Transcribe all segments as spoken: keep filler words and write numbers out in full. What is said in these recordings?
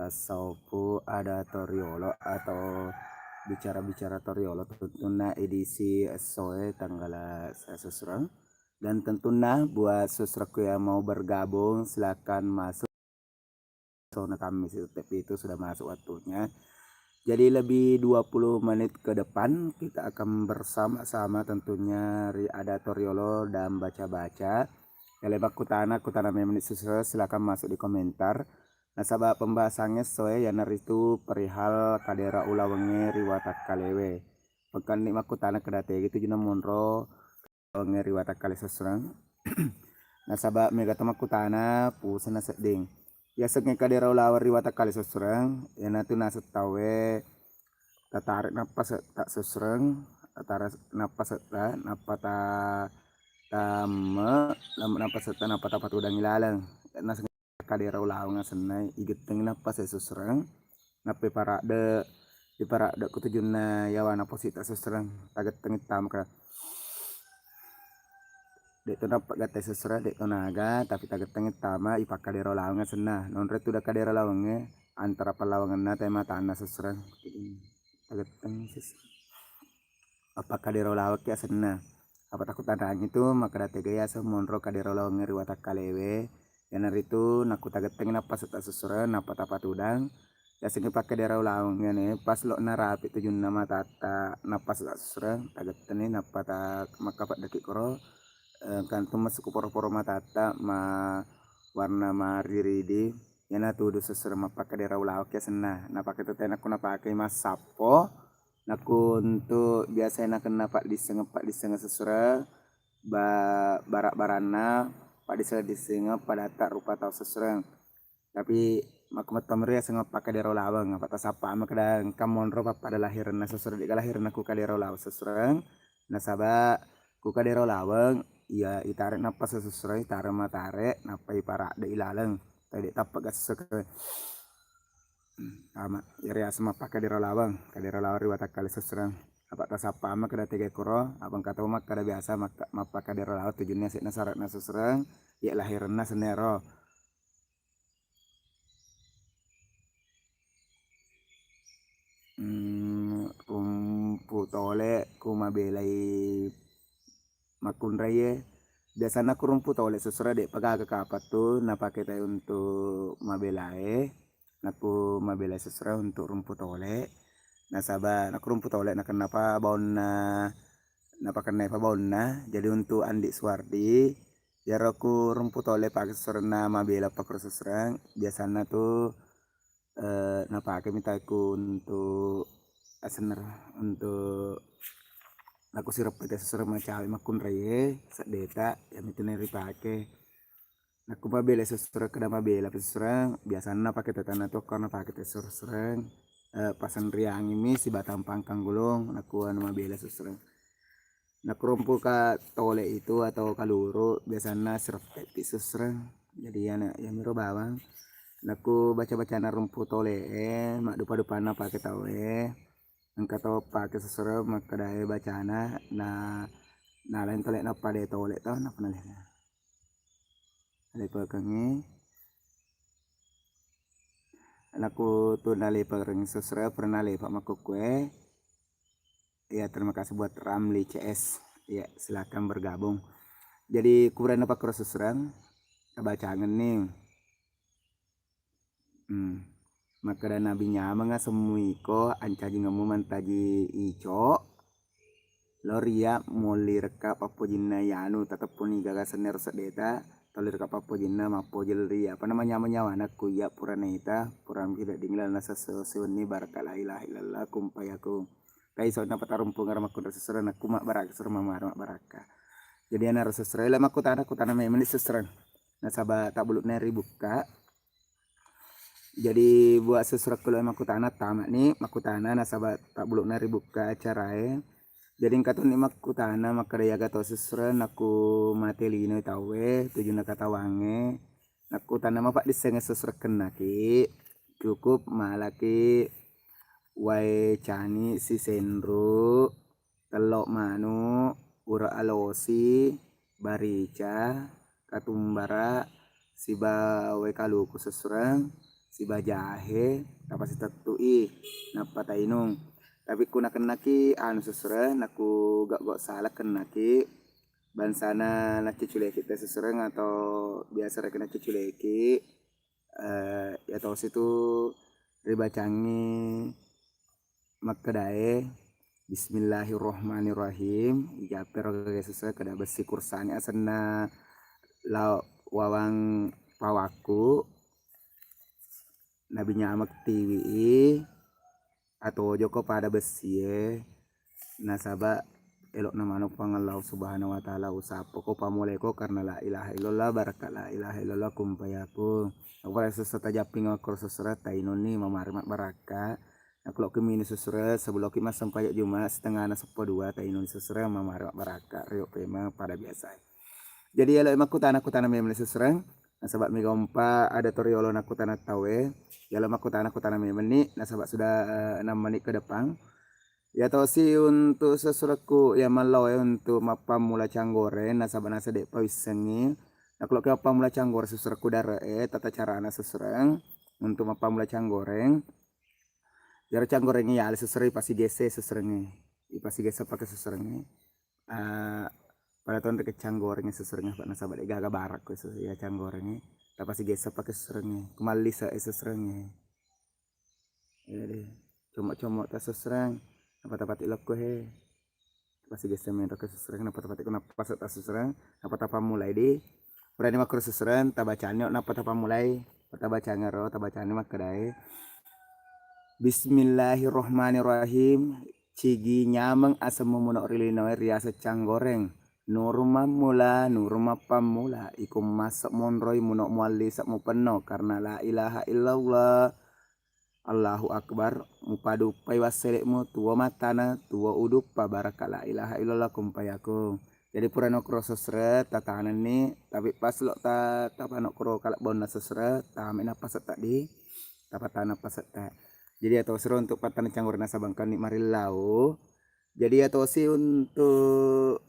Saupu ada toriolo atau bicara-bicara toriolo, tentunna edisi essoe tanggala sesusureng. Dan tentunna buat susurekku yang mau bergabung, silakan masuk. Sona Kamis itu, tapi itu sudah masuk waktunya. Jadi lebih dua puluh menit ke depan kita akan bersama-sama tentunya ri ada toriolo dan baca-baca. Kalau makkutana, kutana memang di sususureng, silakan masuk di komentar. Nasaba pembahasangnge essoe iyanaritu perihal kadera ulawengnge ri watakkalewe. Pekkanni makkutana keda tegi tujunna monro ulawengnge ri watakkale sususureng. Nasaba mega to makkutana puseng nasedding. Yasengnge kadera ulaweng ri watakkale sususureng, iyanatu naseng tauwe tatarek nappa setta sususureng, tatarek nappa setta, nappa ta tamme, nappa setta, nappa tapatudangi laleng. Naseng kadera ulaweng asenna, igettengngi nappa sesusureng, nappa iparadde, iparadde ku tujunna yawana positta susureng, tagettengngi tama ka. De'to nappa gatta susureng, de'to naga, tapi tagettengngi tama, ipakkadera ulaweng asenna. Nonre tu da kadera ulawengnge, antara pallawangenna te matanna susureng. Tagettengngi susureng. Appakkadero lawekki asenna. Apa takkutanrangi tu makkeda tega yaseng monro kadero lawengnge ri watakkalewe, iyanaritu nakkutagettengngi nappa setta susureng nappa tapatudang. Yasengnge pakkadero laweng iyane pas lo'na rapi tujunna matatta nappa setta susureng, tagettenni nappa ta-, makkapeddeki koro, eh, engka tu massu ku poro-poro matatta ma warna mariridi, iyanatu du susureng mappakkadero lawekki asenna. Napake tu tena ku napake massappo. Nakku untuk biasai nakenna paddissengeng-paddissengeng susureng, ba-, bara-baranna paddissengeng-dissengeng padatta rupa tau susureng. Tapi makku mettomiro yaseng mappakadero laweng, apa tasappa makkeda engka monro pappada lahirenna susureng, de'ga lahirenna ku kadero laweng susureng, nasaba ku kadero laweng iya itarek nappa susureng, itarek matarek nappa iparadde ilaleng, tapi de' tappa ga susureng. Tama, iyaro yaseng mappakadero laweng, kadero laweng ri watakkale susureng. Apa tasappa makkeda tega koro, apa engka to makkeda biasa makka-, mappakadero laweng tujunna yase'na sare'na susureng, iya lahirenna senero. Hmm, rumpu tole ku mabelai makkunraie. Biasanna ku rumpu tole susureng, de'pa gaga kapang tu napake tai untuk mabelae. Nakku mabelai susureng untuk rumpu tole. Nasaba nakku rumpu tole nakennapa baunna, napakennaipa baunna. Jadi untuk Andi Suwardi, iyaro ku rumpu tole pake susurenna mabela pakkuro susureng. Biasanna tu eh, napake mita ku untuk asenna, untuk nakku sireppa te susureng macawe makkunraie seddeta, iyamitu na ripake. Nakku mabela susureng, keda mabela susureng, biasanna pake te tanna tokko napake te susureng, eh, pasenriangi mi sibatang pangkang gulung, nakku anu mabela susureng. Nakku rumpu ka tole itu atau kaluru, biasanna sireppe'pi susureng. Jadi iyana, iyamiro bawang. Nakku baca-bacana rumpu tole e, maddupa-dupanna pake tau e. Engka to pake susureng makkedae bacana, na, nalaing tole nappa de tole to, nappa nalena. Nalepekengngi. Nakku tu nalepekengngi susureng, pura nalepa makkukkue. Ya, terima kasih buat Ramli C S. Ya, silakan bergabung. Jadi, kuburanna pakkuro susureng, tabacangenni. Hmm. Makkeda Nabi nyamenga semmuiko, ancajingemmu mantaji ico, lo ria molli rekka pappojinna yanu, tateppuni gaga sennero seddeta, tolli rekka pappojinna mappoji ri apa nama nyameng nyawana ku iya pura naita, pura miki wedding laleng sesse-, sewenni barakka la ilaha illallah, kun fayakun. Taiso napatarumpungeng makkunrai susureng, nakku mabbarakka susureng, mamaro mabbarakka. Jadi anaro susureng, ila makkutana, kutana memeng susureng. Nasaba tabbulu'na ribukka. Jadi buat susurekku lo makkutana, tamani makkutana nasaba tabbulu'na ribukka acarae. Jadi engka toni makkutana makkeda, iyaga to susureng nakku mate lino tauwe, tujunna katawangnge. Nakku tanna mapaddissengeng susurekkennaki, cukup malaki wae cani sisenru, tello manu, ure alosi, barica, katumbara, sibawa wae kaluku susureng, sibajahe, tapasitettui, nappa tainung. Tapi ku nakennaki anu sesre, naku gak-gak sala kennaki, bangsana naccuculeki te sesereng atau biasa rekena naccuculeki, eh, ya tosi tu ribacangi makkedae, "Bismillahirrahmanirrahim." Ijappero gaga sesere keda bessi kursani asenna lao wawang pawakku, nabi nyamek tiwi i, atojoko pada bessie, nasaba elo'na maneng Puang Allah Subhanahu wa Ta'ala usappoko pamulaiko karena la ilaha illallah, barakka la ilaha illallah, kun fayakun. Apalagi sessa tajapping makkoro sesere tainunni mamari mabbarakka. Naku loki mini sesere sebelum ki massempajang Jumat setengahna seppo dua tainunni sesere mamari mabbarakka, rio pemeng pada biasa. Jadi elo makkutana-kutana memeng sesere, nasaba mega ompa ada toriolo nakkutana tauwe. Elo makkutana-kutana memeng ni nasaba sudah, eh, enam menit ke depan. Ya tosi untuk sesurekku ya malloe untuk mappammula canggoreng nasaba nasa de'pa wissengi. Naku loki mappammula canggoreng sesurekku dare e tata carana sesereng untuk mappammula canggoreng. Yaro canggoreng yale sesereng ipasigese seserengnge. Ipasigese pake seserengnge. Ah, pada tonreke canggoreng seserengnge nasaba de gaga barak ko ya canggoreng. Tapasigese pake seserengnge. Kumallise e seserengnge. Iya deh. Comok-comok ta sesereng. Apa tapati lokko he. Pasi gesse menro ke sesereng, napa tapati ko napa setta sesereng, napa tapammulai di. Purani makkuro sesereng, tabacani napa tapammulai. Tabacangero, tabacani makkedae. Bismillahirrahmanirrahim. Cigi nyameng aseng mumunok ri linoe riaseng canggoreng. Nuru mammula, nuru mappammula, iko masse monroi munok mualli sak mupenno karena la ilaha illallah. Allahu Akbar, mupaduppai wassele'mu, tuwo mattana, tuwo uduppa, barakka la ilaha illallah, kun fayakun. Jadi purano kuro sesre, tatanenni, tapi pas lo ta tapano kuro kalebbonna sesre, tame nappa setta di, tapatana pasetta. Jadi atau sero untuk pattana canggoreng nasaba engkani marillau. Jadi atosi untuk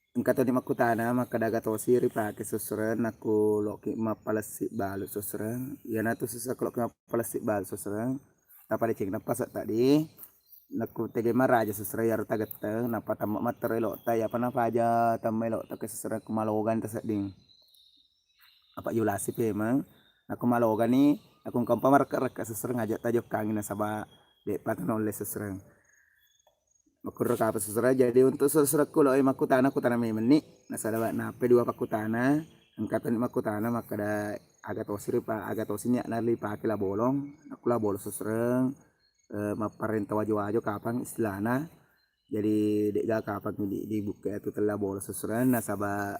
Engka toni makkutana, makkeda aga tosi ripake sessereng nakku loki mappalessi balu sessereng. Iyanatu sessereng ko loki mappalessi balu sessereng, tapadeceng nappa setta di. Nakku tege maraja sessereng iyaro tagetteng, nappa temme mattero elotta, iyapa nafaja temme elotta ke sessereng ku malogani tasedding. Apa yulasi pemeng, nakku malogani, nakku engka pa marekke-rekke sessereng aja tajokkangi nasaba de'pa tanolle sessereng. Makkuro kapa sessereng, jadi untuk sesserekku lo makkutana, kutana memenni, nasaba nappa dua pakkutana, engka toni makkutana makkeda aga tosi ripa, aga tosi niatna ripake La Bolong, nakku La Bolong sessereng, eh, mapparenta wajo-wajo kapang istilahna. Jadi de'ga kapang di, dibukke atu tella Bolong sessereng nasaba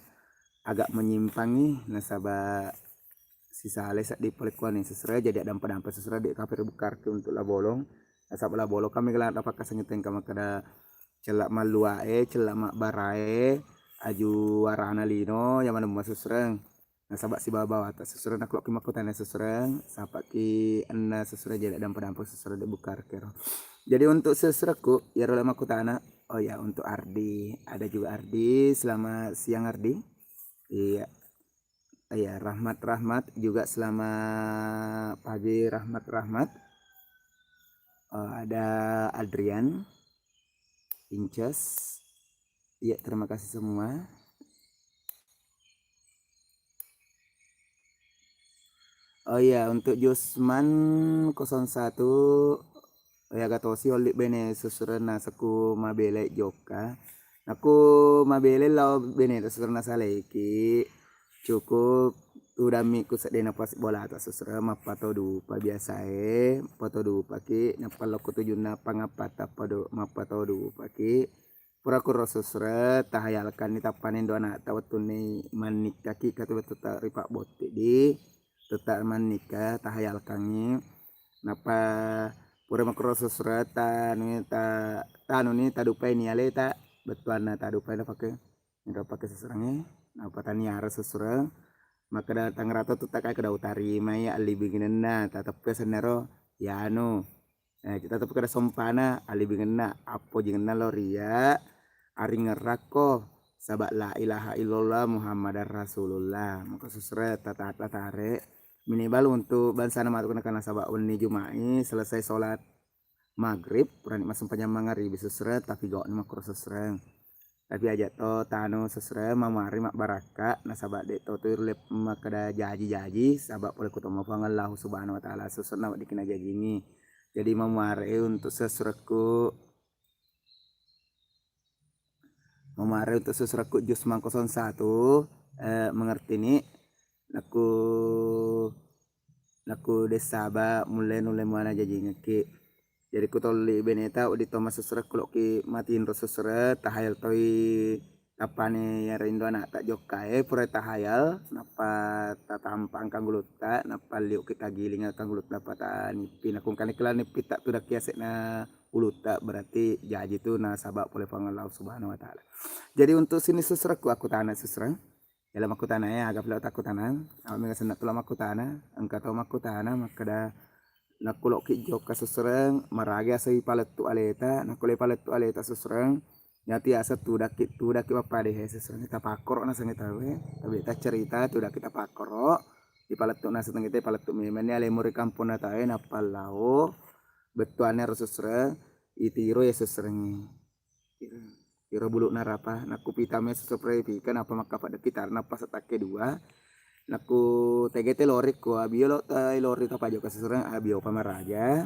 agak menyimpangi nasaba sisale seddi pole kuani sessereng, jadi addampa-dampa sessereng de' kape ribukkarki untuk La Bolong. Nasaba La Bolong kami gelarna pakkasengi tengka makkeda cella malluae, cella mabbarae, aju warana lino, ya maneng mua sessereng. Nasaba sibawa-bawata sessereng nakku loki makkutana sessereng, sapaki enna sessereng jadi addampa-dampa sessereng de' bukkarki ro. Jadi untuk sesserekku, iyaro le makkutana, oh ya, untuk Ardi, ada juga Ardi, selamat siang Ardi. Iya. Iya, Rahmat, Rahmat juga selamat pagi, Rahmat, Rahmat. Eh, ada Adrian, Inces. Iya, terima kasih semua. Oh iya, untuk Jusman kosong satu, oh iya, aga tosi olli bene sessereng nasakku mabele jokka. Nakku mabele lao bene sessereng nasalaiki, cukup tudammi ku seddena pas bolata sessereng mappatodupa biasae, mappatodupaki, nappa lokko tujunna pangappatta pado-, mappatodupaki. Pura kuro sessereng, tahayalkanni tappaneng dua anakta wettunni mannikkaki, katu wettu ta ripabbotti di, tetta mannikka, tahayalkangngi. Nappa pura makkuro sessereng, tanuni ta-, tanuni tadupai ni aleta, bettuanna tadupai napake, niro pake sesserengnge, nappa taniara sessereng, makkeda tanrato tutta kai keda utarimai allibingenna, tateppu sennaro, yanu. Eh, kita tetep kada sompana, alibingenna, appojingenna lao ria, aringerrakko, saba la ilaha illallah Muhammadar Rasulullah. Maka sessereng tata-, tatare, Minimal untuk bangsana matu kena, karena sabak wenni Juma'i selesai sholat maghrib, purani massempajang mangaribi sesreng, tapi gau'ni makkuro sesreng. Tapi aja to tanu sesreng, mamuare mabbarakka, nasaba de to tu rule makkeda jaji-jaji, sabak pole kutama Puang Allahu Subhanahu wa Ta'ala sesreng, naweddikki najajingi. Jadi mamuare untuk sesrekku, mamuare untuk sesrekku jus mangkosong satu, eh, mengerti ni, nakku nakku dessaba mulle nulle muana jajingekki. Jadi ku tolli beneta, wedding to massesere, ku lokki matinro sesere, tahayal toi tappani yaro indo anakta jokkae, pura tahayal, nappa tatampa angkanggulutta, nappa liuki tagiling angkanggulutta, nappa tanippi. Nakku engkani kela nippitta tudakki asekna ulutta, berarti jaji tu nasaba pole Puang Allah Subhanahu wa Ta'ala. Jadi untuk sini seserekku, aku tana sesereng. Elo makkutana e, aga pilo takkutanang? Awa mega senna tulo makkutana, engka to makkutana makkeda, nakku lokki jokka sessereng, maragi asa ipalettu aleta, nakku le palettu aleta sessereng, nyati asa tudakki, tudakki mappadehe sessereng, tapakkoro nasengnge tauwe, tabe taccerita tudakki tapakkoro, ipalettu naseng tengngete, palettu memenni alemu ri kamponna tauwe, nappa lao bettuanna ro sessereng, itiro ya sesserengnge. Iro bulu'na rapa, nakku pita meso spray pika, nappa makkapadde kitar, nappa setakke dua. Nakku tegete lori ko abio lo ta lori ta pajoka sesereng abio pa maraja.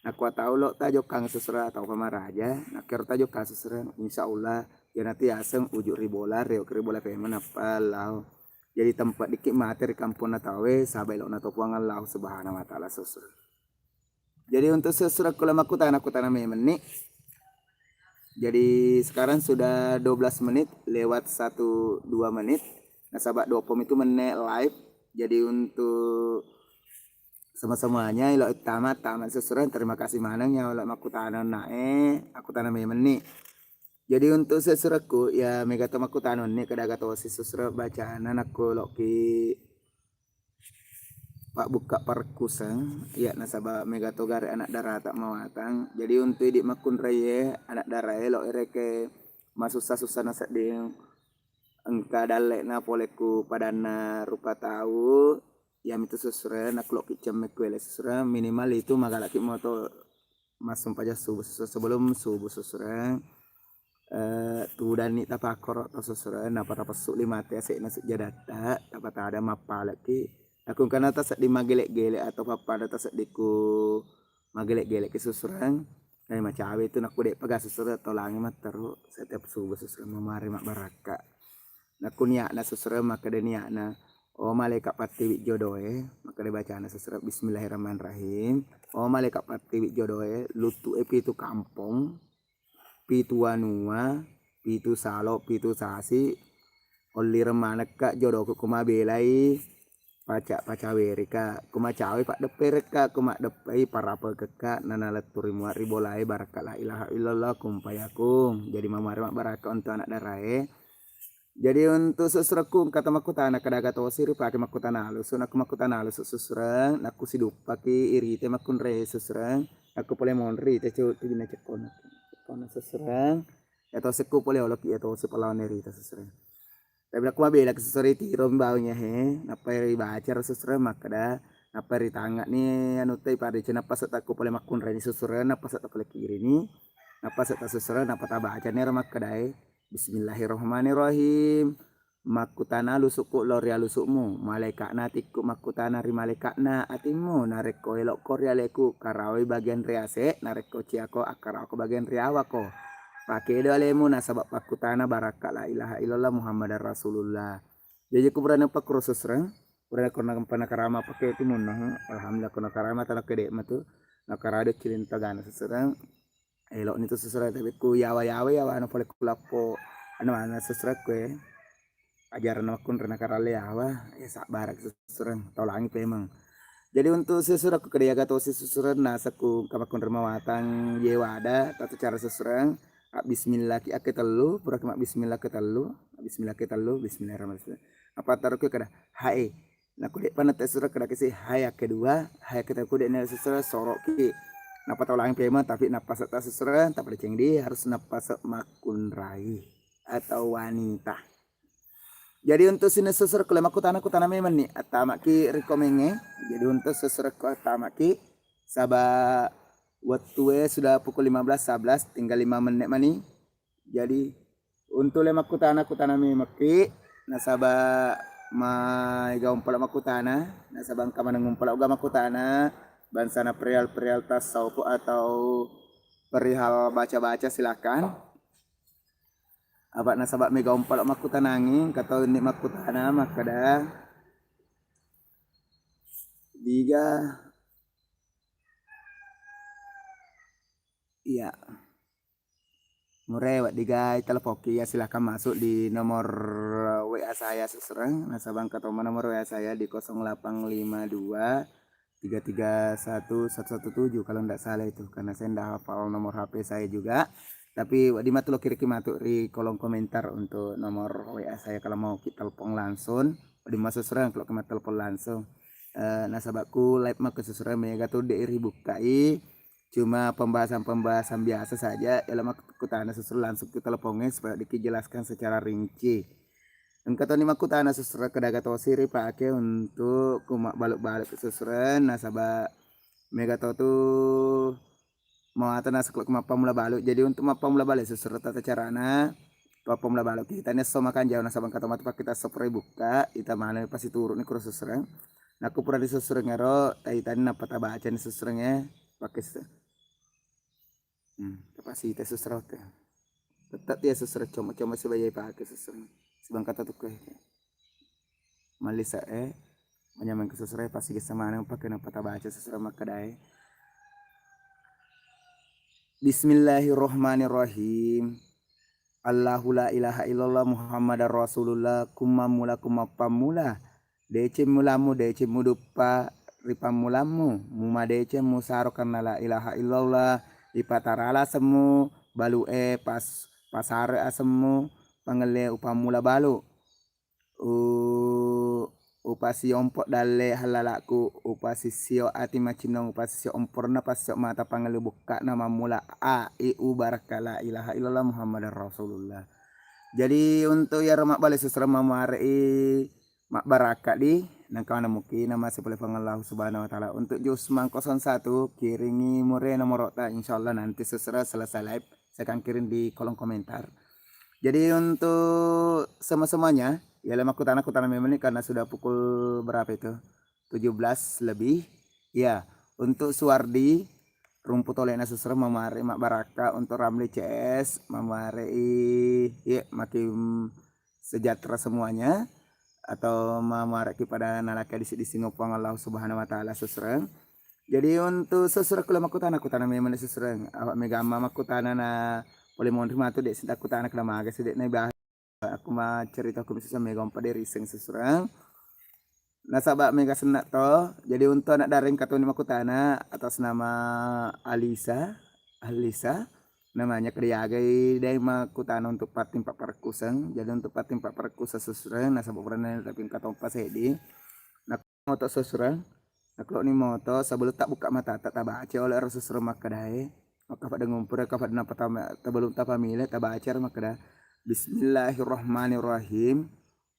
Nakku atau lo ta jokang sesereng atau pa maraja, nakkero ta jokang sesereng, insya Allah, yanati aseng uju ri bola, reo ri bola pema nappa lao. Jadi tempat dikit mate ri kampung na tawe, sabai lo na to Puang Allah Subhanahu wa Ta'ala sesereng. Jadi untuk sesurat kula makkutana, kutana memenni. Jadi sekarang sudah dua belas menit lewat satu dua menit. Nasaba dua puluh itu menit live. Jadi untuk semua-semuanya, ilo tama tama sesurat, terima kasih maneng ya, ilo makkutana nae, aku tana memenni. Jadi untuk sesuratku ya mega to makkutana ni, kedaga to sesurat bacana nakku loki pabbukka parekkuseng, iya nasaba mega to gare anak darata mawatang. Jadi untuk idi makkunraie anak darae lo ereke masussa-sussa na sedding engka dalle'na pole ku padanna rupa tau, yamitu sesuren, nakku lokki cemme ku ele sesuren, minimal itu magalaki moto massumpajang subuh, sebelum subuh sesuren. Eh, tudanni tapakkoro to sesuren, nappa tapessu limate ase'na sujjadatta, tapatada mappalekki. Nakungkana tasedding maggelek-gelek atau pappada tasedding ku maggelek-gelek ki sesuren. Nai macawe tu nakku de'pa ga sesuren, tolangi matteru setiap subuh sesuren mamari mabbarakka. Nakku niatna sesuren, makkeda niatna, "Oh malaika pattiwi jodoe," makkeda bacana sesuren, "Bismillahirrahmanirrahim. Oh malaika pattiwi jodoe, luttu e pitu kampong, pitu wanua, pitu salo, pitu sasi, ollireng manekka jodoku ko mabelai paca-, pacawerika, ko macawe paddepperekka, ko maddeppai parapekekka, nanalettu ri mua ri bolae barakka la ilaha illallah, kun fayakun." Jadi mamari mabbarakka untuk anak darae. Jadi untuk sesurekku engka to makkutana, kedaga tosi ripake makkutana alusu, nakku makkutana alusu sesureng, nakku siduppaki irite makkunrai sesureng, nakku pole monri te cu-, tujunna cekkona. Cekkona sesureng, ya tosi ku pole oloki ya tosi palawan rita sesureng. Tapi nakku mabela ke sesureng tiro bawangnya he, nappa ribaca ro sesureng makkeda, nappa ritangga ni anu te parice, nappa setakku pole makkunrai ni sesureng, nappa setakku pole kiri ni, nappa setak sesureng, nappa tabaca ni ro makkedae. Bismillahirrahmanirrahim. Makkutana alusukku lao ri alusukmu, malaika'na atikku makkutana ri malaika'na atimmu, narekko elokko ri aleku, karawai bagian ri ase, narekko ciako, akkarawako bagian ri awako. Pakedo alemu nasaba pakkutana barakka la ilaha illallah Muhammadar Rasulullah. Jaji ku purana pakkuro sesereng, purana kona kempana karama pake timunna, alhamdulillah kona karama tana kede matu, nakarado cilin tagana sesereng. Elokni tu sesereng, tapi ku yawa-yawa, yawana pole ku lappo anu mana sesereng kue. Ajaran makkunrai nakaralle yawa, ya sabbarak sesereng, taulangi pemeng. Jadi untuk sesereng ku kedeaga tosi sesereng, nasekku kamakkunrai mawatang ye wada, tata cara sesereng, bismillah ki akke tellu, puraki mak bismillah ke tellu, bismillah ke tellu, bismillahirrahmanirrahim. Apa taruh ke kada, hae, Nakku de'pa natesureng kedakesi hai akkedua, hai akketellu ku de'na sesureng soroki. Nappa taulangi pemeng, tapi nappa setta sesureng, tappa deceng di harus nappa se makkunrai atau wanita. Jadi untuk sining susurekku le makkutana-kutana memenni attamaki ri komengnge. Jadi untuk susurekku attamaki saba wettue sudah pukul lima belas sebelas, tinggal lima menit mani. Jadi untuk le makkutana-kutana memekki nasaba maega umpala makkutana, nasaba engka maneng umpala uga makkutana bangsana perihal-perihal tasawuf atau perihal baca-baca silakan. Apa nasaba mega umpala makkutanangi, engka tau ni makkutana makkeda, diga, iya, mure wedding ga itelepokki, ya silakan masuk di nomor W A saya, susureng. Nasaba engka toma nomor W A saya di kosong delapan lima dua tiga tiga satu satu satu tujuh, kalau ndak salah itu, karena saya ndak hafal nomor H P saya juga. Tapi wedding matu lo kiriki matu ri kolom komentar untuk nomor W A saya kalau mau ki telepon langsung. Wedding matu, susureng, kalau ki telepon langsung. Eh, nasaba ku live maka, susureng, mega tu de ribukkai. Cuma pembahasan-pembahasan biasa saja. Elo makkutana, susureng, langsung ke telepongnya supaya dijelaskan secara rinci. Engka toni makkutana, susureng, kedaga tosi ripake untuk ku mabbalu-balu, susureng, nasaba mega to tu mawatang nasaba ku mappammula balu. Jadi untuk mappammula balu, susureng, tata carana mappammula balu kita ni esso makanjau, nasaba engka to matu pakkita esso pura bukka, ita maneng pasti turuni kuro, susureng. Nakku pura di, susureng, ero taitani nappa tabacani, susureng, ya. Pakai, susureng. Hmm, tapasita, susureng, oke. Tetap dia, susureng, coma-coma sibawa ipake, susureng. Sebangkata tukke. Mallisa e, manyameng ke, susureng, pasti gessa maneng pake nappa tabaca, susureng, makkedae. Bismillahirrahmanirrahim. Allahu la ilaha illallah Muhammadar Rasulullah, kummammula, kumappammula. Deceng mulammu, deceng muduppa ri pammulammu, mumadeceng musaro karena la ilaha illallah, ipatara lasemmu balu e, pas, pasare asemmu pangelle upammula balu. U-, upasiompo dalle hallalakku, upasissio ati macinnong, upasissio omporna, passio mata pangelle bukkana mammula a, i, u, barakka la ilaha illallah Muhammadar Rasulullah. Jadi untuk iyaro mabbale, susureng, mamuarei mabbarakka di, nengka namuki nama sipole Puang Allahu Subhanahu wa Ta'ala. Untuk jus mang kosong satu, kiringi mure nomoro'ta, insyaallah nanti sesudah selesai live saya akan kirim di kolom komentar. Jadi untuk semua-semuanya, ya, le makkutana-kutana memang ini karena sudah pukul berapa itu? Tujuh belas lebih. Ya, untuk Suwardi, Rumpu Tolena, susureng, mamuarei mabbarakka, untuk Ramli C S, mamuarei, ya, makin sejahtera semuanya, atau mamuareki pada nalaki disi-disi ngopong Allah Subhanahu wa Ta'ala, susureng. Jadi untuk susureng kula makkutana, kutana memang susureng. Awak mega amma makkutana na pole monri matu, dek, sita kutana kena maga sih, dek, na ibah. Aku ma cerita aku bisa mega umpa deri seng, susureng. Nasaba mega senna to. Jadi untuk anak dara engka toni makkutana atas nama Alisa, Alisa namanya, kediagai dai makkutana untuk pattimpa parekkuseng. Jadi untuk pattimpa parekkuseng, susureng, nasaba purana tapi engka tompa seddi. Nah, moto, susureng. Nakloni moto, sebelum tak buka mata, tak tabaca oleh ero, susureng, makkedae. Maka pada ngumpul, ka pada napa tama-, sebelum tapamile, tabaca ero makkeda, Bismillahirrahmanirrahim.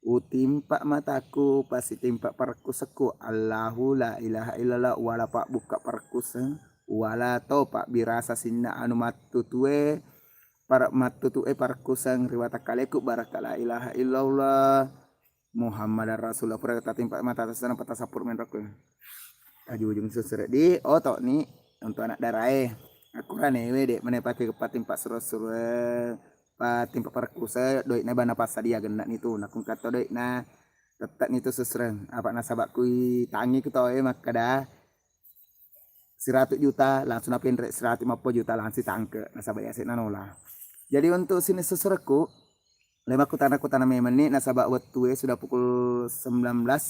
Utimpa mataku, pasitimpa parekkusekku. Allahu la ilaha illallah, wala pabbukka parekkuseng, wala to pabbirasa sinna anu mattutue, para-, mattutue parekkuseng ri watakkaleku, barakka la ilaha illallah Muhammadar Rasulullah. Pura tatimpa mata tasana patasappur menrokku. Tajujung susureng di oto'ni untuk anak darae. Akkurane we, dek, mane pake patimpa suro-suro, patimpa parekkuseng, doi'na bana passadia genna'ni tu. Nakungka to doi'na, tette'ni tu, susureng. Apa nasaba kui tangi ku tau e makkeda, siratu juta, langsung napenre siratu lima puluh juta, langsung tangke, nasaba yase nanola. Jadi untuk sini susurekku, le makkutana-kutana memenni, nasaba wettue sudah pukul sembilan belas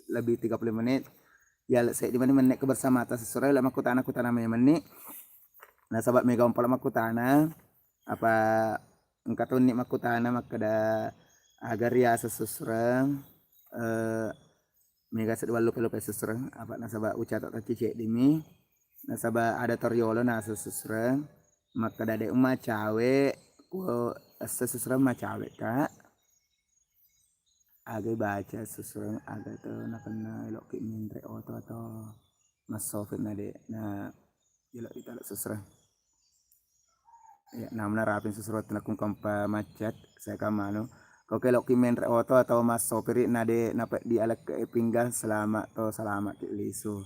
lebih tiga puluh menit. Ya, seddi mani menne kebersamata, susureng, le makkutana-kutana memenni. Nasaba mega umpala makkutana, apa engka tonni makkutana makkeda, aga riaseng, susureng, eh, mega seddi wallupe-lupe, susureng, apa nasaba ucata tacci ceddimi, nasaba ada toriolo naseng, susureng, makkeda de umacawe, ku esse, susureng, macawe ka. aga baca susureng, aga to nakenna elo'ki menre oto atau massopiri na de' na elo'ki tala susureng. Ya, namna rapin susureng tena kungkampa macet, saya kamanu. Ko elo'ki menre oto atau massopiri na de' napeddi alekke'e pinggang, selama to salama'ki lisu.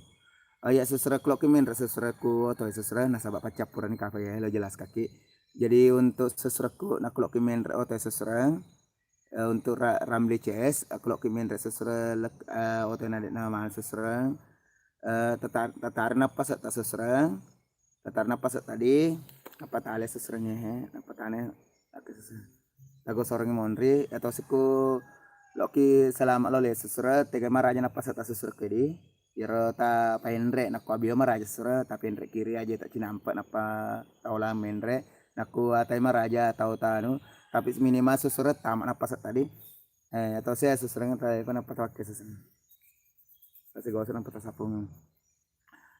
Oh iya, susurekku loki menre susurekku oto susureng nasaba paccappurani kafe ya, lo jelaskaki. Jadi untuk susurekku nakku loki menre oto susureng, eh, untuk ra-, Ramli C S, aku loki menre susureng lek-, eh, oto na de' na mal susureng. Eh, tatar-, tatari nappa setta susureng. Tatari nappa setta di, nappa tale susureng he, nappa tane, oke, susureng. Tago sorengi monri, atau siku loki selama lo le susureng, tega maraja nappa setta susureng kedi. Iyaro ta paenre, nakko abio maraja susureng, ta paenre kiri aja ta cinampe nappa tau la menre. Nakku atai maraja tau tanu, tapi minimal susureng tama nappa setta di. Eh, atau saya susureng ta iko nappa tawakke susureng. Pasti gosok nappa tasapung.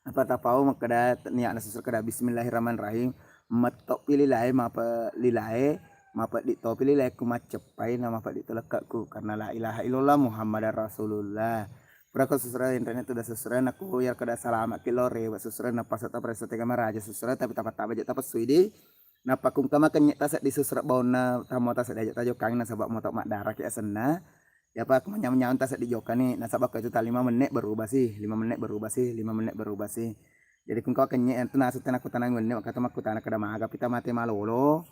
Nappa tapau makkeda niatna susureng keda bismillahirrahmanirrahim. Metto'pi lilae, mape-, lilae, mapeddi topi lilae ku macceppai na mapeddi to lekke'ku karena la ilaha illallah Muhammadar Rasulullah. Pura ko susureng internet udah susureng, nakku iyaro keda salama'ki lo rewe susureng, nappa setta paressa tega maraja susureng, tapi tapa-tapa aja tapessui di. Nappa kungka makenye' taseddi susureng baunna tammo taseddi aja tajokkangi nasaba moto maddaraki asenna. Yapa manyameng-nyameng taseddi jokkani nasaba ko itu ta lima menit berubah sih, lima menit berubah sih, lima menit berubah sih. Jadi kungka makenye' itu nasu tena kutanang wenne, maka to makkutana keda maga pita mate malolo.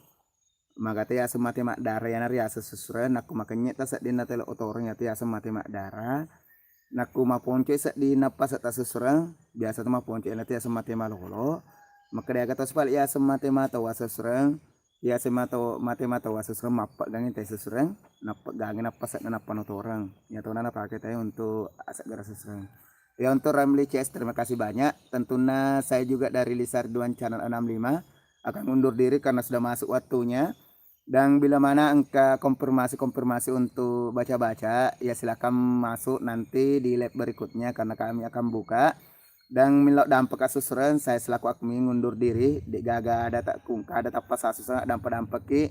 Magata yaseng mate maddara, yana riaseng susureng, nakku makenye' taseddinna tele otoreng yatu yaseng mate maddara. Nakku maponcoi seddinna pasa tasusureng, biasa tu maponcoi, iyanatu yaseng mate malolo. Makkeda aga to sipale yaseng mate matoa susureng, yaseng mato-, mate matoa susureng, mappeggangi tai susureng, nappeggangi nappa seddi nappa notoreng. Iyatona napake tai untuk aseggara susureng. Ya, untuk Ramli C S, terima kasih banyak. Tentunya saya juga dari Lisa Ridwan Channel enam lima akan undur diri karena sudah masuk waktunya. Dan bila mana engka konfirmasi-konfirmasi untuk baca-baca, ya silakan masuk nanti di live berikutnya karena kami akan buka. Dan melo dampeng asusureng, saya selaku admin undur diri, de'gaga ada tak kungka ada tappa sasuseng dampa-dampeki.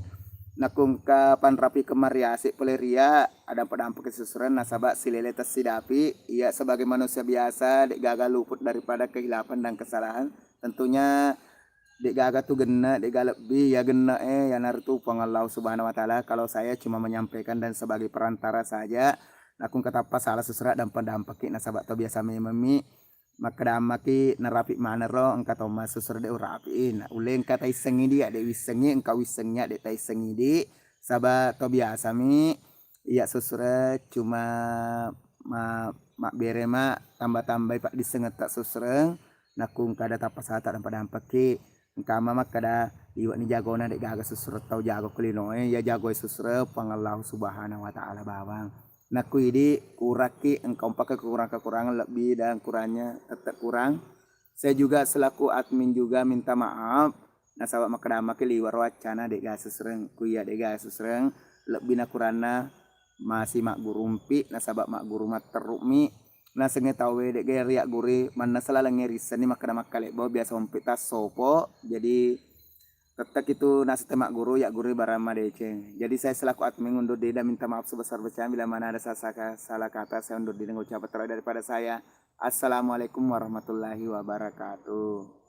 Nakungka panrapi kemariasi pole ria, ada padampa ke susuren nasaba silele tessidapi. Iya sebagai manusia biasa, de'gaga luput daripada kehilapan dan kesalahan. Tentunya de'gaga tu genne', de'ga lebbi. Ya genne'e, yanaritu Puang Allah Subhanahu wa Ta'ala. Kalau saya cuma menyampaikan dan sebagai perantara saja. Nakungka tappa salah susuren dampa-dampaki nasaba to biasa mememmi. Makkeda ammaki narapi maneng ro, engka tomma susureng de' urapi'i. Na ulle engka taissengngi di, ya de' wissengngi, engka wissengngi ya de' taissengngi di. Saba to biasami iya susureng cuma ma-, mabbere ma tamba-tambai paddissengetta susureng, nakku engka ada tappa sata dampa-dampaki. Engka ma makkeda, iwa'ni jagona, de'gaga susureng tau jago ku linoe, iya jagoe susureng Puang Allahu Subhanahu wa Ta'ala bawang. Nakku idi kurakki, engka umpa kekurang-kekurangan, lebbi dan kurangnya tetap kurang. Saya juga selaku admin juga minta maaf, nasaba makkeda ammaki liwa ro accana de'ga susureng, ku iya de'ga susureng, lebbi na kuranna masi maggurumpi, nasaba magguru matterru'mi. Nasengnge tauwe de'ga riagguri, mannessa lalengnge rissenni makkeda makkalebbo, biasa umpi tassopo. Jadi, tetteki tu naseng te magguru, yaggurui barang madeceng. Jadi, saya selaku admin undur diri dan minta maaf sebesar-besarnya bila mana ada salah, salah kata, saya undur diri mengucapkan terlebih daripada saya. Assalamualaikum warahmatullahi wabarakatuh.